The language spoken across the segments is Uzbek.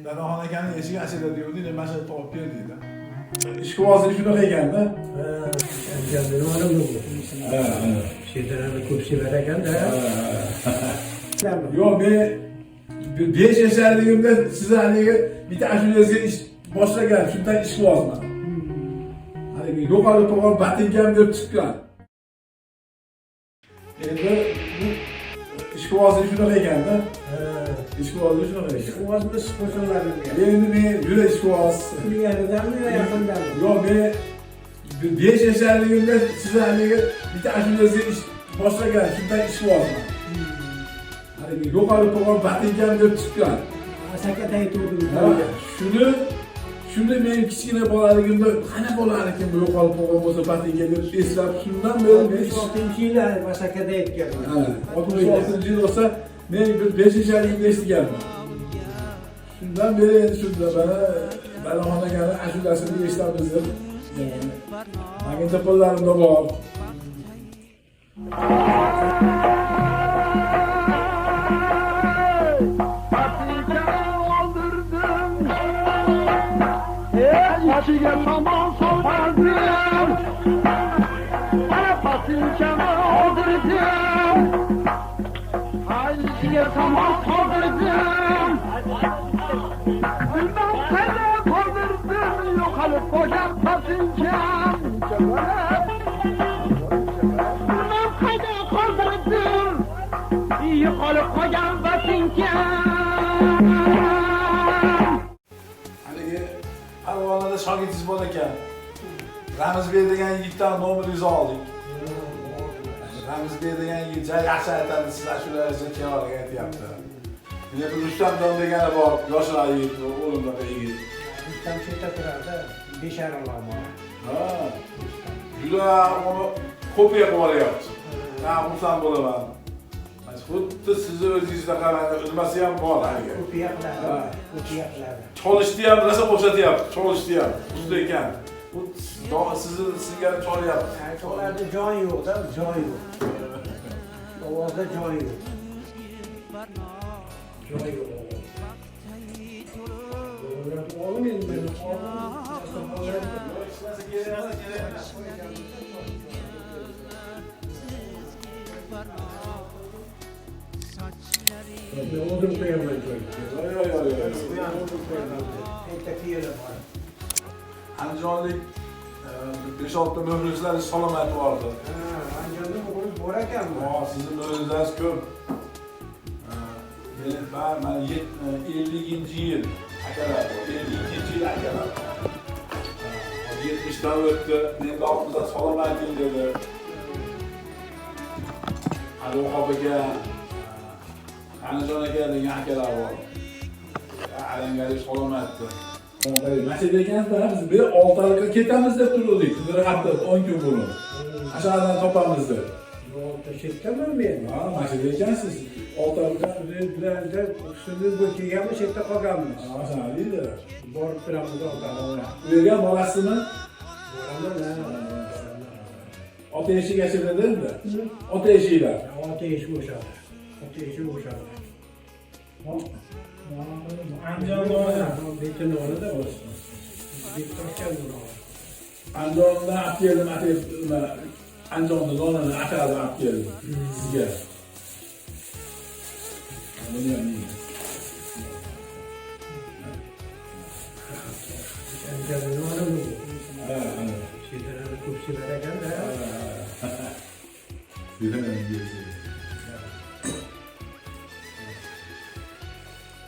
Dadaxon akani eshigi ashula deydi, mana shu topib keldik-da. Ishqibozlik shunaqa ekanda. Andijonda noni bu. She'rlarni ko'p sevar ekanda. Yo'q, men 5 yasharligimda sizni haligi bitta ashulangizga ish boshlagan, shundan ishqibozman. Haligi yo'qolib qolgan botinkam deb chiqqan. Endi bu ishqibozlik shunaqa ekanda. Ishqibozlik shunaqa ekan. Ishqibozmiz qo'shiqlarimga. Endi men juda ishqiboz. Ilgaridanmi yo yaqindanmi? Yo'q, men 5 yasharligimda sizni haligi bitta ashulangizga ish boshlagan, shundan ishqibozman. Haligi yo'qolib qolgan botinkam deb chiqqan. Asakada aytuvdim. Ha, shuni men kichkina bolaligimda qana bo'larkan bu yo'qolib qolgan bo'lsa botinka deb eslab, shundan beri men 66-yil Asakada aytganman. Ha, 66-yil bo'lsa, men bir 5 yasharligimda eshitganman. Shundan beri endi shunda mana Dadaxon akani ashulasini eshitamiz deb magnitofonlarimda bor. İçiga somon soldim, ana patinkani oldirdim. Ay ichiga somon soldirdim. Bilmam qayda qoldirdim, yo'qolib qolgan patinkam. Bilmam qayda qoldirdim, yo'qolib qolgan patinkam. Haligi Farg'onada shogirdingiz bor ekan. Ramizbek degan yigitdan nomeringizni oldik. Ramizbek degan yigit juda yaxshi aytadi, siz ashularingizni chiroyli aytyapti. Bir Rustamjon degani bor, yoshroq yigit, o'g'limdaqa yigit. Rustam chetda turadi, besharalama. Ha, juda uni kopiya qilib olyapti. Men xursand bo'laman. Xuddi sizni o'zingizdaqa nimasi ham bor haligi. Kopiya qiladi, kopiya qiladi. Cholishni ham rosa o'xshatyapti, cholishni ham usta ekan. Bu sizni sizga cholyapti. Ularda jon yo'q-da, jon yo'q. Ovozda jon yo'q. Jon yo'q. Oğlum endi meni oğlum. Hech narsa kerak emas, kerak emas. Men o'zim qo'yaman joyga. Yo'q, yo'q, yo'q, yo'q. O'zim qo'yaman. Erta kelib bor. Andijonlik 5-6 muxlislar salom aytib yubordi. Ha, Andijonda muxlis bor ekanmi? Ha, sizni muxlislaringiz ko'p. Men 50-yil akalar, 52-yil akalar. 70dan o'tdi, men oltmishdan salom ayting dedi. Ali Vahob aka, Anijon aka degan akalar bor. Alangali salom aytdi. Masjid ekansiz, biz bir oltaliqqa ketamiz deb turdik. Bir hafta, 10 kun burun. Aşağıdan topamiz deb. Olta chetdaman men. Ha, masjid ekansiz. Oltaliqqa Bizlarda shuni bu kelganmiz, chetda qolganmiz. Ha, sana deydi. Borib turamiz oltaliqqa. U yerga borasizmi? Boraman, ha. Ota eshik ochiladi endi. Ota eshiklar. Ota eshik o'shadi. Ota eshik o'shadi. Andijon noni. Beti nonida o'sdi. Bet Toshkent noni. Andijondan olib keldim, nima, Andijonni nonini akadan olib keldim sizga. Buni ham yeng. Andijon noni bu. Ha, ha. She'rlarni ko'p sevar ekanda.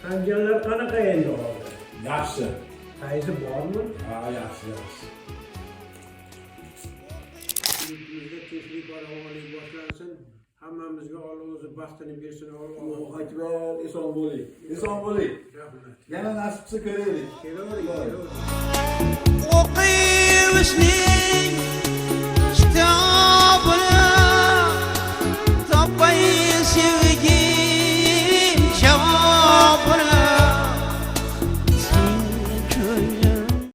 Andijonlar qanaqa endi hozir? Yaxshi. Fayzi bormi? Ha, yaxshi, yaxshi. Yurtimizda tinchlik farovonlik boshlansin. Hammamizga Alloh o'zi baxtini bersin. Alloh Allohu akbar, eson bo'ling. Eson bo'ling. Rahmat. Yana nasib qilsa ko'raylik. Kelavering, kelavering. O'qiymiz.